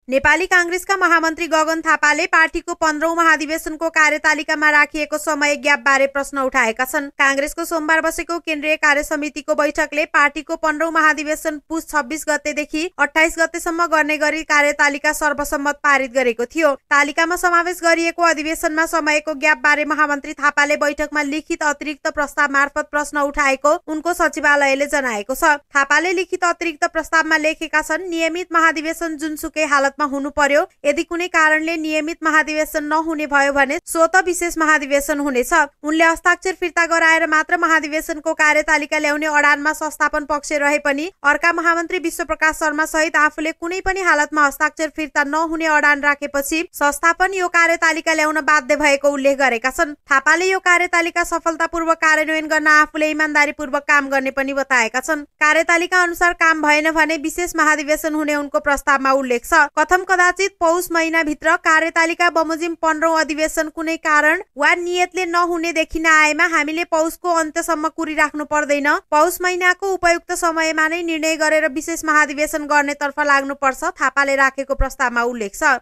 नेपाली कांग्रेसका महामन्त्री गगन थापाले पार्टीको 15औं महाधिवेशनको कार्यतालिकामा राखिएको समय ग्याप बारे प्रश्न उठाएका छन्। कांग्रेसको सोमबार बसेको केन्द्रीय कार्यसमितिको बैठकले पार्टीको 15औं महाधिवेशन पुस 26 गतेदेखि 28 गतेसम्म गर्ने गरी कार्यतालिका सर्वसम्मत पारित गरेको थियो। तालिकामा समावेश गरिएको अधिवेशनमा समयको ग्याप बारे महामन्त्री थापाले बैठकमा लिखित अतिरिक्त प्रस्ताव मार्फत प्रश्न उठाएको उनको सचिवालयले जनाएको छ। थापाले लिखित अतिरिक्त प्रस्तावमा लेखेका छन्, नियमित महाधिवेशन जुनसुकै हालतमा हुनु पर्यो। यदि कुनै कारणले नियमित महाधिवेशन नहुने भयो भने स्वत विशेष महाधिवेशन हुनेछ। उनले हस्ताक्षर फिर्ता गराएर मात्र महाधिवेशनको कार्यतालिका ल्याउने अडानमा संस्थापन पक्ष रहे पनि अर्का महामन्त्री विश्वप्रकाश शर्मा सहित आफूले कुनै पनि हालतमा हस्ताक्षर फिर्ता नहुने अडान राखेपछि संस्थापन यो कार्यतालिका ल्याउन बाध्य भएको उल्लेख गरेका छन्। थापाले यो कार्यतालिका सफलतापूर्वक कार्यान्वयन गर्न आफूले इमानदारीपूर्वक काम गर्ने पनि बताएका छन्। कार्यतालिका अनुसार काम भएन भने विशेष महाधिवेशन हुने उनको प्रस्तावमा उल्लेख छ। कथम कदाचित पौष महिनाभित्र कार्यतालिका बमोजिम 15औं अधिवेशन कुनै कारण वा नियतले नहुने देखिन आएमा हामीले पौषको अन्त्यसम्म कुरिराख्नु पर्दैन। पौष महिनाको उपयुक्त समयमा नै निर्णय गरेर विशेष महाधिवेशन गर्नेतर्फ लाग्नुपर्छ, थापाले राखेको प्रस्तावमा उल्लेख छ।